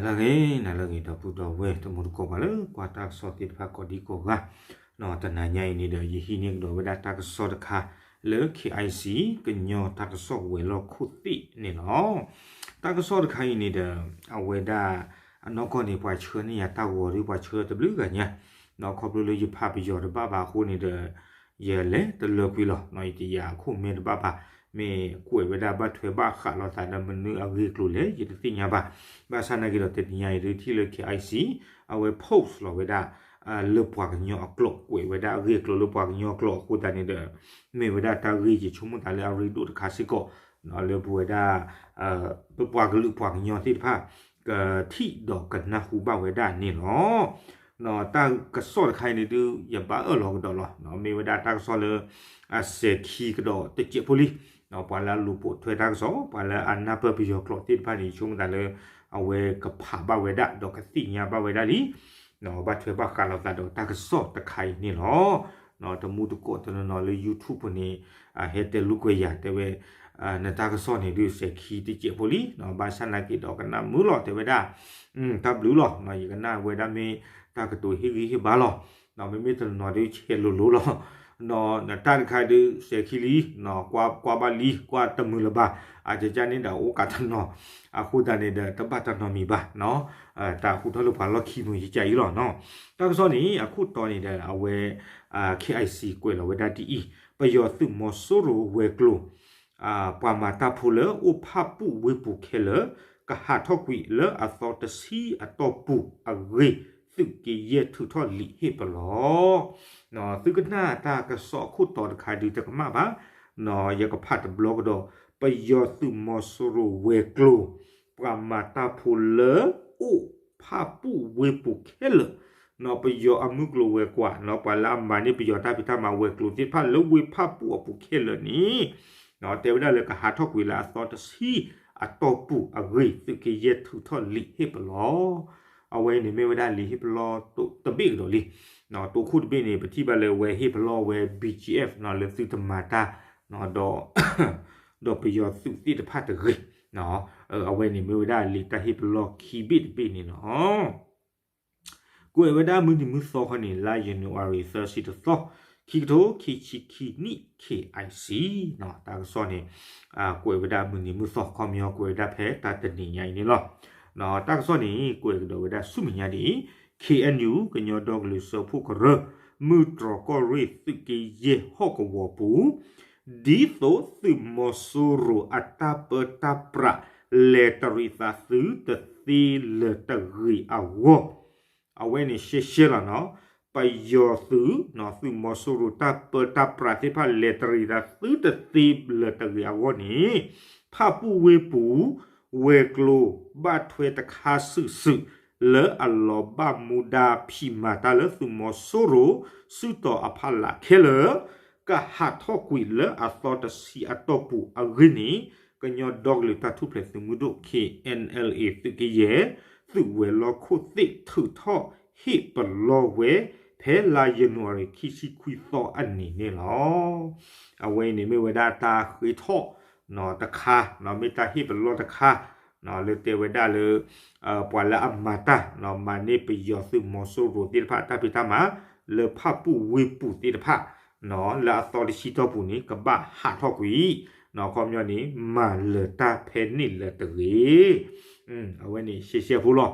တၢ်ဂ့ၤ နၤလၢအဂ့ၤ ဒီပုၢ်ဒီဝဲၢ် တံၤသကိးပှၤလၢကွၢ်တၢ်ကစီၣ်သ့ၣ်တဖၣ်ကိးဒံကိးဂၤ, တနၤညါအံၤန့ၣ်ဒီး ယဟံးန့ၢ်ကဒီးဝဲဒၣ်တၢ်ကစီၣ်တခါ လၢ KIC ကညီတၢ်ကစီၣ်ဝဲၤလီၢ်ခိၣ်သ့ၣ်န့ၣ်လီၤ. တၢ်ကစီၣ်တခါအံၤန့ၣ်ဒီး အဝဲဒၣ် အနီၢ်ကီၢ်န့ၣ် ပှၤဆှၢန့ၢ်ယၤတၢ်ဂီၤဒီး ပှၤဆှၢတဘျုးဂၤညါ, ခီဖျိလၢယဖးပယီၤတဘၣ်ဘၣ်အဃိန့ၣ်ဒီး ယလဲၤတလၢကွံာ်လီၤ. ယတယာ်အခိၣ်မဲတဘၣ်ဘၣ်, မ့ၢ်ကွဲးဝဲဒၣ်ဘၣ်ထွဲဘၣ်ဃးလိာ်သးဒီးမနုၤအဂ့ၢ်အကျိၤလဲၣ် ယတသ့ၣ်ညါဘၣ်. ဘၣ်ဆၣ်နာ်က့ဒီး တနံၤညါအံၤဒုးထံၣ်လၢ KIC အဝဲ post လီၤဝဲဒၣ် လၢပှၤကညီအကျိာ်, ကွဲးဝဲဒၣ်အဂ့ၢ်အကျိၤလၢပှၤကညီအကျိာ်အဃိသတးန့ၣ်ဒီး မ့ၢ်ဝဲဒၣ်တၢ်ဂ့ၢ်ယဆိကမိၣ်သးလၢအရ့ဒိၣ်တခါစ့ၢ်ကီး လၢပဝဲဒၣ် ပပှၤကလုာ်ပှၤကညီသ့ၣ်တဖၣ် ကထံၣ်ဒီးကနၢ်ဟူဘၣ်ဝဲဒၣ်န့ၣ်လီၤ. တၢ်ကစီၣ်တခါအံၤန့ၣ်ဒုး ယဘၣ်အၢၣ်လီၤကဒီးလီၤ. မ့ၢ်ဝဲဒၣ်တၢ်ကစီၣ်လၢ အစဲၤခံကဒီးတစဲးဖိလံ. ပှၤလၢအလူၤပိာ်ထွဲတၢ်ကစီၣ် ပှၤလၢအနၢ်ပၢၢ်ပယီၤကျိာ်သ့ၣ်တဖၣ်န့ၣ် ယဆိကမိၣ်သးလၢ အဝဲကဖးဘၣ်ဝဲဒၣ် ဒီးကသ့ၣ်ညါဘၣ်ဝဲဒၣ်လံ ဘၣ်ထွဲဘၣ်ဃးလိာ်သးဒီးတၢ်ကစီၣ်တခါအံၤန့ၣ်လီၤ. တမူတကိးတနီၤနီၤလၢ YouTube ပူၤန့ၣ် ဟဲတဲလိာ်ကွဲယၤ တဲဝဲ နတၢ်ကစီၣ်န့ၣ်ဒုး စဲၤခံတစဲးဖိလံ, ဘၣ်ဆၣ်နာ်က့ဒီးကနၣ်မုာ်လီၤ တဲဝဲဒၣ် တၢ်ဘျုးလီၤ. ယကနၣ်ဝဲဒၣ်မ့ၢ်တၢ်ကတိၤဟ့ၣ်ဂံၢ်ဟ့ၣ်ဘါလီၤ. မ့မ့ၢ်တနီၤနီၤဒုးဆဲးလိၤလိၤလီၤ. နတၢ်တခါဒုး စဲၤခံလံ, ကွၢ်ဘၣ်လံ ကွၢ်တမုာ်လၢၤဘၣ်, အကကန့ၣ်ဒီးအိၣ်ကးတနီၤ, အဃိသတးန့ၣ်ဒီး တဘၣ်တၢ်နီတမံၤဘၣ်, တၢ်ဟူထီၣ်လၢပှၤလီၢ်ခံမုၢ်ယကၢ်အံၤလီၤ. တၢ်ကစီၣ်န့ၣ် အခိၣ်တီန့ၣ်ဒီး အဝဲ KIC ကွဲးလီၤဝဲဒၣ်ဒ်အံၤ, ပယီၤသုးမီၤစိရိၤဝဲၤကျိၤ ပှၤမၤတၢ်ဖိလၢအိၣ်ဖၣ်ပူၣ်ဝ့ၢ်ပူၤခဲလၢာ် ကဟးထီၣ်ကွံာ်လၢအသီတဆံအတီၢ်ပူၤအဂ့ၢ် သုးက့ယဲၢ်ထုးထီၣ်လံာ်ဟ့ၣ်ပလီၢ်. သုကနၣ်တၢ်ကစီၣ်အခိၣ်တီတခါဒုးတကမၣ်ဘၣ်, ယကဖးတဘျီကဒီး, ပယီၤသုးမီၤစိရိၤဝဲၤကျိၤ ပှၤမၤတၢ်ဖိလၢအိၣ်ဖၣ်ပူၣ်ဝ့ၢ်ပူၤခဲလၢာ်, ပယီၤအမုၢ်ကျိၤဝဲၤကွာ် ပှၤလၢအမၤန့ၢ်ပယီၤတၢ်ဖံးတၢ်မၤဝဲၤကျိၤသ့ၣ်တဖၣ်လၢဝ့ၢ်ဖၣ်ပူၣ်အပူၤခဲလၢာ်န့ၣ် တဲဝဲဒၣ်လၢကဟးထီၣ်ကွံာ်လၢအသီတဆံအတီၢ်ပူၤအဂ့ၢ် သုးက့ယဲၢ်ထုးထီၣ်လံာ်ဟ့ၣ်ပလီၢ်. အဝဲအံၤန့ၣ်မ့ၢ်ဝဲဒၣ်လံာ်ဟ့ၣ်ပလီၢ်တဘ့ၣ်ကဒီးလံ. တိခိၣ်တဘ့ၣ်န့ၣ် ပထံၣ်ဘၣ်လၢဝဲဟ့ၣ်ပလီၢ်ဝဲ BGF လၢသုတမၤတၢ် ဒီး ဒီးပယီၤသုးသ့ၣ်တဖၣ်တဂ့ၤ. အဝဲန့ၣ်မ့ၢ်ဝဲဒၣ်လံာ်တၢ်ဟ့ၣ်ပလီၢ်ခံဘ့ၣ်တဘ့ၣ်န့ၣ်လီၤ. ကွဲးဝဲဒၣ်မုၢ်နံၤမုၢ်သီခီန့ၣ် လါယနူၤအါရံၤသၢဆံတသီ, ခံကထိခံဆံခံနံၣ် KIC တၢ်ကစီၣ်န့ၣ် ကွဲးဝဲဒၣ်မုၢ်နံၤမုၢ်သီ ခီပညီကွဲးဝဲဒၣ်ဖဲတၢ်တနံၤညါအံၤန့ၣ်လီၤ. တၢ်ကစီၣ်န့ၣ် ကွဲးကဒီးဝဲဒၣ်ဆူမဲာ်ညါဒ်အံၤ, KNU ကညီဒီကလုာ်စၢဖှိၣ်ကရၢ မုၢ်တြီၤကီၢ်ရ့ၣ်သုးက့ယဲၢ်ဟီၣ်ကဝီၤပူၤ ဒ်သိးသုးမီၤစိရိၤအတၢ်ပၢတၢ်ပြး လဲၤတရံးသးသုတသ့လၢၤတဂ့ၤအဂီၢ်, အဝဲန့ၣ်ရှဲရှဲလီၤနီၤ, ပယီၤသုး သုးမီၤစိရိၤတၢ်ပၢတၢ်ပြးသ့ၣ်တဖၣ်လဲၤတရံးသးသုတသ့လၢၤတဂ့ၤအဂီၢ်န့ၣ်, ဖၣ်ပူၣ်ဝ့ၢ်ပူၤ ဝဲၤကျိၤဘၣ်ထွဲတခါစုာ်စုာ် လၢအလီၤဘၣ်မူဒါဖံးမၤတၢ်လၢသုးမီၤစိရိၤ စုတီၤအဖီလာ်ခဲလၢာ် ကဟးထီၣ်ကွံာ်လၢအသီတဆံအတီၢ်ပူၤအဂ့ၢ်န့ၣ်, ကညီဒီကလုာ်တၢ်ထူၣ်ဖျဲးသုးမုၢ်ဒိၣ် KNLA သုးက့ယဲၢ် သုးဝဲၤလီၢ်ခိၣ်သ့ၣ်ထုးထီၣ်ဟ့ၣ်ပလီၢ်ဝဲ ဖဲလါယနူၤအါရံၤခံဆံခွံသီအနံၤန့ၣ်လီၤ. အဝဲအံၤန့ၣ်မ့ၢ်ဝဲဒၣ်တၢ်ဃ့ထီၣ်တခါ, မ့ၢ်တၢ်ဟ့ၣ်ပလီၢ်တခါ လၢတဲဝဲဒၣ်လၢ ပှၤလၢအမၤတၢ် မၤန့ၢ်ပယီၤသုးမီၤစိရိၤသ့ၣ်တဖၣ်အတၢ်ဖံးတၢ်မၤ လၢဖၣ်ပူၣ်ဝ့ၢ်ပူၤသ့ၣ်တဖၣ် လၢအသီတဆံတီၢ်ပူၤန့ၣ် ကဘၣ်ဟးထီၣ်ကွံာ်, ခီပညီန့ၣ် မၤလၢၤတၢ်ဖဲန့ၣ်လၢၤတဂ့ၤ. အဝဲန့ၣ်ရှဲရှဲဖိလီ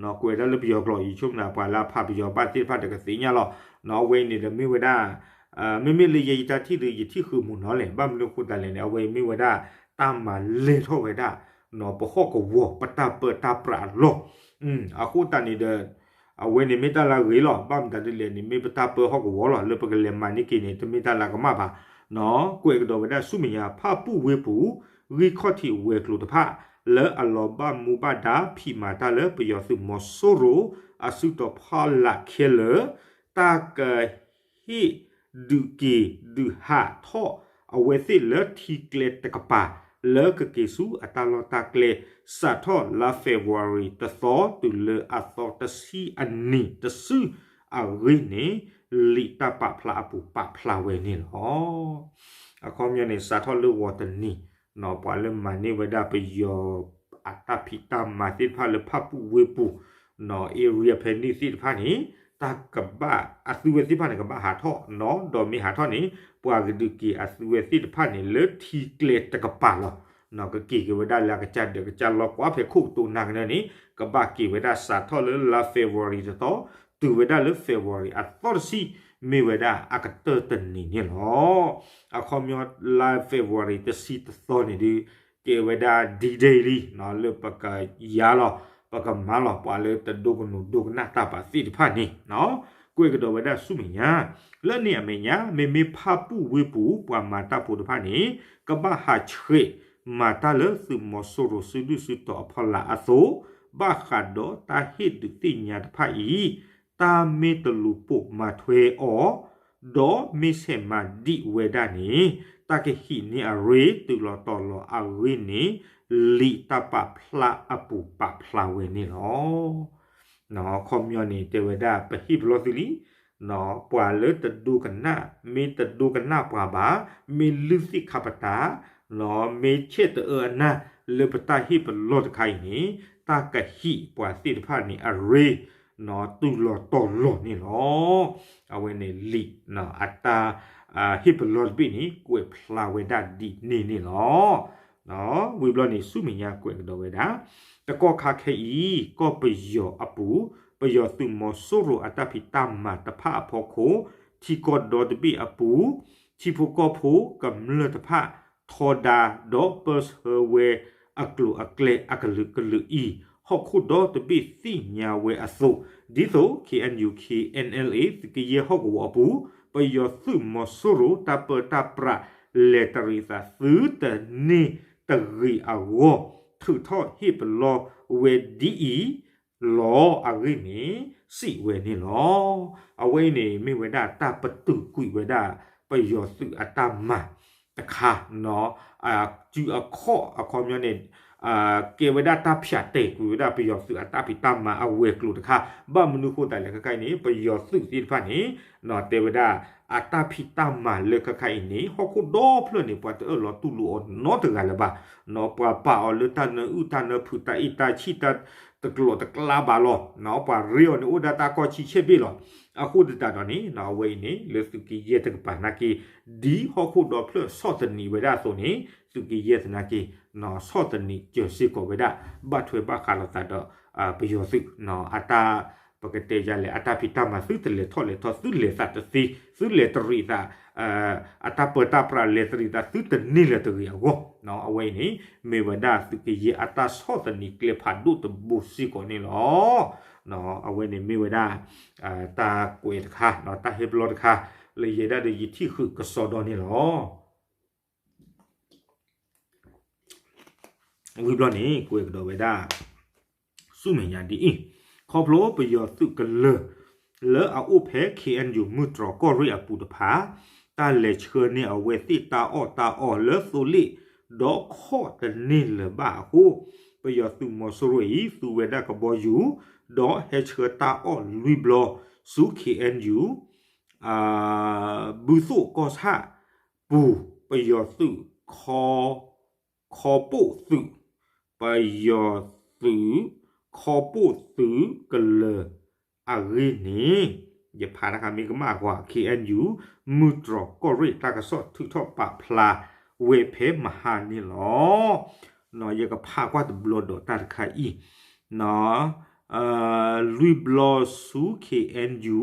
ၤ. ကွဲးဒၣ်လၢပယီၤကျိာ် ယဆိကမိၣ်ပှၤလၢအဖးပယီၤဘၣ်သ့ၣ်တဖၣ်ဒီးကသ့ၣ်ညါလီၤ. အဝဲအံၤန့ၣ်ဒီးမ့ၢ်ဝဲဒၣ် မ့မ့ၢ်လၢယဲယတၢ်ထံၣ်ဒီး ယထံၣ်ဃုာ်မုာ်နီၤလဲၣ်, ဘၣ်မနုၤအဃိသတးလဲၣ်န့ၣ် အဝဲအံၤမ့ၢ်ဝဲဒၣ် တၢ်မၤလဲၢ်ထီၣ်ဝဲဒၣ် ပဟီၣ်ကဝီၤ ပတၢ်ပၢတၢ်ပြးအလီၢ်, အဃိသတးန့ၣ်ဒီး အဝဲန့ၣ်မ့ၢ်တၢ်လၢအဂ့ၤလီၤ. ဘၣ်မတၤဒ်လဲၣ်န့ၣ် မ့ၢ်ပတၢ်ပၢဟီၣ်ကဝီၤလီၤ. လၢပကလဲၤမၤန့ၢ်က့ၤန့ၣ် တမ့ၢ်တၢ်လၢအကမၣ်ဘၣ်. ကွဲးကဒီးဝဲဒၣ်ဆူမဲာ်ညါ ဖၣ်ပူၣ်ဝ့ၢ်ပူၤ ဂံၢ်ခီၣ်ထံးဝဲၤကျိၤတဖၣ် လၢအလီၤဘၣ်မူဘၣ်ဒါဖံးမၤတၢ်လၢပယီၤသုးမီၤစိရိၤ အစုတီၤဖီလာ်ခဲလၢာ် တၢ်က ဟ့ၣ်ဒုးက့ၤဒုးဟးထီၣ်အဝဲသ့ၣ်လၢထံကျဲတကပၤ လၢကက့ၤဆူအတၢ်လီၢ်တၢ်ကျဲ စးထီၣ်လါ February တသီတုၤလၢအသီတဆံအနံၤတစုအဂ့ၢ်န့ၣ် လံာ်တၢ်ပာ်ဖျါအပူၤပာ်ဖျါဝဲန့ၣ်လီၤ. အခီပညီန့ၣ် စးထီၣ်လၢဂီၤတနံၤ ပှၤလၢမၤန့ၢ်ဝဲဒၣ်ပယီၤ အတၢ်ဖံးတၢ်မၤသ့ၣ်တဖၣ်လၢဖၣ်ပူၣ်ဝ့ၢ်ပူၤ နီၣ် area ဖဲန့ၣ်သ့ၣ်တဖၣ်န့ၣ် တၢ်ကဘၣ်အသုဝဲသ့ၣ်တဖၣ်န့ၣ် ကဘၣ်ဟးထီၣ် နီၣ် ဒီးမ့ၢ်ဟးထီၣ်န့ၣ် ပှၤကဒုးက့ၤအသုဝဲသ့ၣ်တဖၣ်န့ၣ် လၢထံကျဲတကပၤလီၤ. နီၣ် ကက့ၤက့ၤဝဲဒၣ်လၢအကစၢ်ဒၢးကစၢ်လီကွၢ်ဖဲခိၣ်ကတိၤနၤကနၢန့ၣ် ကဘၣ်က့ၤဝဲဒၣ်စးထီၣ်လၢလါ February တသီ တုၤဝဲဒၣ်လၢ February အသီတဆံ မ့ၢ်ဝဲဒၣ်အကတၢၢ်တနံၤန့ၣ်လီၤ. အခီပညီလါ February တဆံတသီန့ၣ်ဒုး ကဲဝဲဒၣ် D-Day လံ နီၣ် လၢပကယၤလီၤ ပကမၤလီၤ ပှၤလၢတဒိကနူၤဒိကနၣ်တၢ်ဘၣ်သ့ၣ်တဖၣ်န့ၣ် နီၣ် ကွဲးကဒီးဝဲဒၣ်ဆူမဲာ်ညါ လၢန့ၣ်အမဲာ်ညါ မ့မ့ၢ်ဖၣ်ပူၣ်ဝ့ၢ်ပူၤ ပှၤမၤတၢ်ဖိတဖၣ်န့ၣ် ကဘၣ်ဟးဆှဲးမၤတၢ်လၢသုးမီၤစိရိၤစုဒုၣ်စုတီၤအဖီလာ်အသိး ဘၣ်ဃးဒီးတၢ်ဟ့ၣ်ဒုးသ့ၣ်ညါတဖၣ်အံၤ တၢ်မ့ၢ်တလူၤပိာ်မၤထွဲအီၤ ဒီးမ့ၢ်ဆဲးမၤဒံးဝဲဒၣ်န့ၣ် တၢ်ကဟံးန့ၢ်အရ့ တုၤလီၤတီၤလီၤအဂ့ၢ်န့ၣ် လံာ်တၢ်ပာ်ဖျါအပူၤပာ်ဖျါဝဲန့ၣ်လီၤ. နီၣ် အခီပညီန့ၣ် တဲဝဲဒၣ်ပဟ့ၣ်ပလီၢ်သုလံ နီၣ် ပှၤလၢတဒိကနၣ် မ့ၢ်တဒိကနၣ်ပှၤဘၣ် မ့ၢ်လုၢ်သ့ၣ်ခါပတာ် နီၣ် မ့ၢ်ဆဲးတအၢအနၢ်လၢပတၢ်ဟ့ၣ်ပလီၢ်တခါအံၤန့ၣ် တၢ်ကဟံးပှၤသ့ၣ်တဖၣ်န့ၣ်အရ့ နီၣ် တုၤလီၤတီၤလီၤန့ၣ်လီၤ. အဝဲန့ၣ်လံာ် နီၣ် အတၢ် ဟ့ၣ်ပလီၢ်တဘ့ၣ်န့ၣ် ကွဲးဖျါဝဲဒၣ်ဒ်န့ၣ်န့ၣ်လီၤ. ဝံၤဘျီန့ၣ် ဆူမဲာ်ညါကွဲးကဒီးဝဲဒၣ် တကီၢ်ခါခဲအံၤ ကီၢ်ပယီၤအပူၤ ပယီၤသုးမီၤစိရိၤအတၢ်ဖံးတၢ်မၤတဖၣ်အဖီခိၣ် ထံကီၢ်ဒီတဘ့ၣ်အပူၤ ထံဖိကီၢ်ဖိကမျၢၢ်တဖၣ် ထီဒါဒီးပၢၢ်ဆၢဝဲအကျိၤအကျဲအကလုာ်ကလုာ်အံၤ ဟီၣ်ခိၣ်ဒီတဘ့ၣ်သ့ၣ်ညါဝဲအသိး ဒ်သိး K N U K N L A သုးက့ယဲၢ်ဟီၣ်ကဝီၤအပူၤ ပယီၤသုးမီၤစိရိၤတၢ်ပၢတၢ်ပြး လဲၤတရံးသးသုတန့ၢ်တဂ့ၤအဂီၢ် ထုးထီၣ်ဟ့ၣ်ပလီၢ်ဝဲဒ်အံၤ လီၤအဂ့ၢ်န့ၣ် စံးဝဲန့ၣ်လီၤ. အဝဲအံၤန့ၣ် မ့ၢ်ဝဲဒၣ်တၢ်ပတုာ်ကွံာ်ဝဲဒၣ် ပယီၤသုးအတၢ်မၤတခါ နီၣ် စုအခီၣ်အခီပညီန့ၣ် ကဲဝဲဒၣ်တၢ်ဖၠးတဲာ်ကွံာ်ဝဲဒၣ်ပယီၤသုးအတၢ်ဖံးတၢ်မၤအဝဲၤကျိၤတခါ ဘၣ်မနုၤဃိသတးလဲၣ်ခဲခါအံၤန့ၣ် ပယီၤသုးသ့ၣ်တဖၣ်န့ၣ် နီၣ် တဲဝဲဒၣ် အတၢ်ဖံးတၢ်မၤလၢခဲခါအံၤန့ၣ် ဟီၣ်ခိၣ်ဒီဖျၢၣ်န့ၣ် ပှၤတအၢၣ်လီၤတူၢ်လိာ်အီၤနီတဂၤလၢၤဘၣ် နီၣ် ပှၤပာ်အီၤလၢတၢ်နၢအုၣ်တၢ်နၢဖုးတၢ်အ့ၣ်တၢ်ဆံၣ်တၢ်တကျိးတကျါဘၣ်လီၤ နီၣ် ပှၤရ့အီၤန့ၣ်အိၣ်ဒၣ်တၢ်ကီၢ်ဆံဆဲၣ်ဘ့ၣ်လီၤ. အဃိသတးဒီးန့ၣ် နီၣ် အဝဲအံၤန့ၣ် လၢသုးက့ယဲၢ်တကပၤနာ်က့ ဒ်ဟီၣ်ခိၣ်ဒီဖျၢၣ်ဆီၣ်သနံးဝဲဒၣ်အသိးန့ၣ် သုးက့ယဲၢ်သနာ်က့ နီၣ် ဆီၣ်သနံးစၢၤစ့ၢ်ကီးဝဲဒၣ် ဘၣ်ထွဲဘၣ်ဃးလိာ်သးဒီး ပယီၤသုး နီၣ် အတၢ် ပကတဲယၤလဲၣ် အတၢ်ဖံးတၢ်မၤသုတလဲၤထီၣ်လဲၤထီ သုလဲၤသးတသ့ သုလဲၤတရံးသး အတၢ်ပၢတၢ်ပြးလဲၤတရံးသးသုတန့ၢ်လၢၤတဂ့ၤအဂီၢ် နီၣ် အဝဲအံၤန့ၣ် မ့ၢ်ဝဲဒၣ်သုးက့ယဲၢ်အတၢ်ဆီၣ်သနံးကျဲဖးဒိၣ်တဘိစ့ၢ်ကီးန့ၣ်လီၤ. နီၣ် အဝဲန့ၣ်မ့ၢ်ဝဲဒၣ် တၢ်ကွဲးတခါ နီၣ် တၢ်ဟ့ၣ်ပလီၢ်တခါ လၢယဲဒၣ်ဒီးယထံၣ်ဃုာ်ကစီဒီန့ၣ်လီၤ. ဝံၤဘျီန့ၣ် ကွဲးကဒီးဝဲဒၣ် ဆူမဲာ်ညါဒ်အံၤ, ခီဖျိပယီၤသုးကလၢၤ လၢအအိၣ်ဖဲ K N U မုၢ်တြီၢ်ကီၢ်ရ့ၣ်အပူၤတဖၣ် တၢ်လဲၤဆှၢန့ၢ်အဝဲသ့ၣ်တၢ်အီၣ်တၢ်အီလၢသိလ့ၣ် ဒီးခီၣ်တန့ၢ်လၢၤဘၣ်အဃိ, ပယီၤသုးမီၤစိရိၤအံၤ သူဝဲဒၣ်ကဘီယူၤ ဒီးဟဲဆှၢတၢ်အီၣ်လွံၢ်ဘျီ ဆူ K N U ဘုသိၣ်ကီၢ်ဆၣ်ပူၤ ပယီၤသုး ခီပိၣ်သုး ပယီၤသုး ခီပိၣ်သုးကလၢၤအဂ့ၢ်န့ၣ် ယဖးတခါမ့ၢ်ကမၣ်အဂီၢ် K N U မုၢ်တြီၢ်ကီၢ်ရ့ၣ်တၢ်ကစီၣ်ထုးထီၣ်ပာ်ဖျါဝဲဖဲမဟါန့ၣ်လီၤ. ယကဖးကွၢ်တဘျီဒီးတၢ်တခါအံၤ လွံၢ်ဘျီဆူ K N U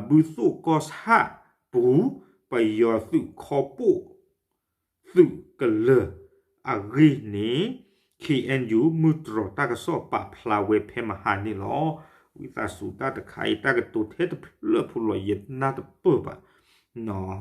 ဘုသိၣ်ကီၢ်ဆၣ်ပူၤ ပယီၤသုးခီပိၣ်သုးကလၢၤအဂ့ၢ်န့ၣ် K N U မုၢ်တြီၢ်တၢ်ကစီၣ်ပာ်ဖျါဝဲဖဲမဟါန့ၣ်လီၤ. ဝံသးစူၤတၢ်တခါအံၤ တၢ်ကတိၤထဲတဖျၢၣ်ဖိလီၤ ယနၢ်တပၢၢ်ဘၣ်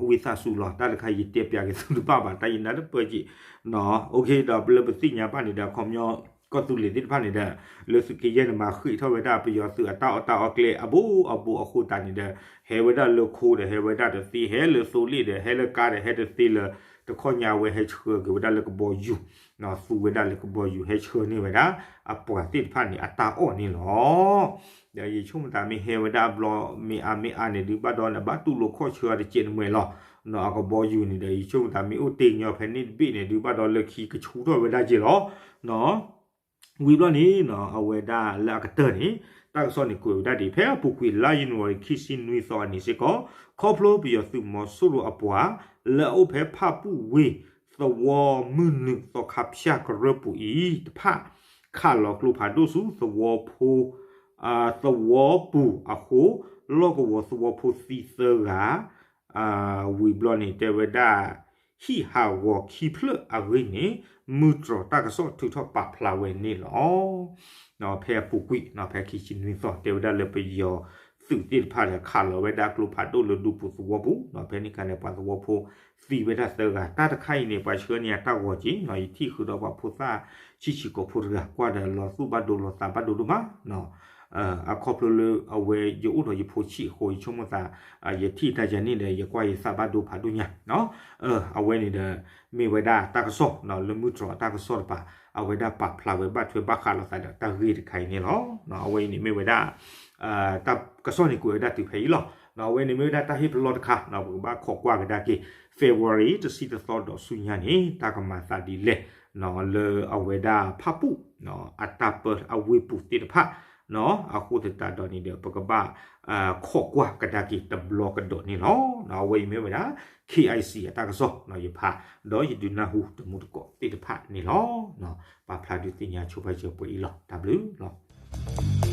ဝံသးစူၤလီၤ တၢ်တခါယတဲပျးက့ၤသုတဘၣ်ဘၣ် တၢ်ယနၢ်တပၢၢ်က့ၤ ဒီးပလၢပသ့ၣ်ညါဘၣ်န့ၣ်ဒီး ခီပညီ ကီၢ်သူလ့ၤသ့ၣ်တဖၣ်န့ၣ်ဒီး လၢသုးက့ယဲၢ်န့ၣ် မၤဃံးထီၣ်ဝဲဒၣ်ပယီၤသုးအတၢ်အီၣ်တၢ်အီကျဲအဘိအဘိအဃိသတးန့ၣ်ဒီး ဟဲဝဲဒၣ်လၢခိဒီး ဟဲဝဲဒၣ်တသ့ ဟဲလၢသိလ့ၣ်ဒီး ဟဲလၢကါဒီး ဟဲတသ့လၢၤ တခီညါဝဲဟဲဆှၢက့ၤဝဲဒၣ်လၢကဘီယူၤ သူဝဲဒၣ်လၢကဘီယူၤ ဟဲဆှၢန့ၢ်ဝဲဒၣ် အပှၤသ့ၣ်တဖၣ်န့ၣ် အတၢ်အီၣ်န့ၣ်လီၤ. ဒီးယဆိကမိၣ်သးမ့ၢ်ဟဲဝဲဒၣ်ဘျီမ့ၢ်အါမ့ၢ်အါန့ၣ် ဒုးဘၣ်ဒီးန့ၣ် ဘၣ်တူၢ်လိာ်ခီၣ်ဆၢအတစဲးတမှဲၤလီၤ. အကဘီယူၤန့ၣ်ဒီး ယဆိကမိၣ်သးမ့ၢ်အိၣ်တ့ၢ်ညီဖဲန့ၣ်တဘ့ၣ်န့ၣ် ဒုးဘၣ်ဒီးလၢခံကဆူထီၣ်ဝဲဒၣ်က့ၤလီၤ. ဝံၤဘျီန့ၣ် အဝဲဒၣ်လၢအကတၢၢ်န့ၣ် တၢ်ကစီၣ်န့ၣ်ကွဲးဝဲဒၣ်ဒ်အံၤ ဖဲအပူၤကွံာ်လါယနူၤအါရံၤခံဆံနွံသီအနံၤစ့ၢ်ကီး ခီဖျိပယီၤသုးမီၤစိရိၤအပှၤ လၢအအိၣ်ဖဲဖၣ်ပူၣ်ဝ့ၢ် သဝီမုၢ်နုာ်သီခါဖၠၣ်ကရၢၢ်ပူၤအံၤတဖၣ် ခးလီၤကျိဖးဒိၣ်ဆူသဝီဖိ သဝီပူၤအဃိ လီၢ်ကဝီၤသဝီဖိသံသၢဂၤ ဝံၤဘျီန့ၣ် တဲဝဲဒၣ် ဟံၣ်ဟးဂီၤခံဖျၢၣ်အဂ့ၢ်န့ၣ် မုၢ်တြီၤတၢ်ကစီၣ်ထုးထီၣ်ပာ်ဖျါဝဲန့ၣ်လီၤ. ဖဲအပူၤကွံာ် ဖဲခံဆံနွံသီ တဲဝဲဒၣ်လၢပယီၤသုးသ့ၣ်တဖၣ်ဒီး ခးလီၤဝဲဒၣ်ကျိဖးဒိၣ်လၢဒူပူၤသဝီပူၤ ဖဲန့ၣ်အခါန့ၣ် ပှၤသဝီဖိသံဝဲဒၣ်သၢဂၤ တၢ်တခါအံၤန့ၣ် ပှၤဆှၢန့ၢ်အတၢ်ဂီၤက့ၤ ယထံၣ်ဃုာ်ဒီးပှၤဖိသၣ်ဆံးဆံးကိာ်ဖိတဂၤ ကွၢ်ဒီးလီၤသူၣ်ဘၣ်ဒိလီၤသးဘၣ်ဒိဒိၣ်မး အခီဖျိလၢအဝဲယအိၣ်ဒီးယဖိဆံးအဃိ ယဆိကမိၣ်သး ယထံၣ်တၢ်ယၤန့ၣ်ဒီး ယကွၢ်ယသးဘၣ်ဒိဖးဒိၣ်ညါ အဝဲန့ၣ်ဒီး မ့ၢ်ဝဲဒၣ်တၢ်ကစီၣ်လၢမုၢ်တြီၤတၢ်ကစီၣ်တပၤ အဝဲဒၣ်ပာ်ဖျါဝဲဘၣ်ထွဲဘၣ်ဃးလိာ်သးဒီးတၢ်ဂ့ၢ်တခါအံၤန့ၣ်လီၤ. အဝဲအံၤန့ၣ်မ့ၢ်ဝဲဒၣ် တၢ်ကစီၣ်န့ၣ်ကွဲးဝဲဒၣ်တုၤဖဲအံၤလီၤ. အဝဲန့ၣ်မ့ၢ်ဝဲဒၣ်တၢ်ဟ့ၣ်ပလီၢ်တခါ ပကဘၣ်ခိးကွၢ်ကဒါက့ၤ February တဆံတသီဒီးဆူညါန့ၣ် တၢ်ကမၤသးဒ်လဲၣ် လၢအဝဲဒၣ်ဖၣ်ပူၣ် အတၢ်ပၢအဝ့ၢ်ပူၤသ့ၣ်တဖၣ် အဃိသတးဒီးန့ၣ်ဒီး ပကဘၣ် ခိးကွၢ်ကဒါက့ၤတဘျီကဒီးန့ၣ်လီၤ. အဝဲအံၤမ့ၢ်ဝဲဒၣ် K I C အတၢ်ကစီၣ် ယဖး ဒီးယဒုးနၢ်ဟူတမူတကိးသ့ၣ်တဖၣ်န့ၣ်လီၤ. ပာ်ဖျါဒုးသ့ၣ်ညါဆိပာ်စၢၤပှဲၤအံၤလီၤ. တၢ်ဘျုးလီၤ.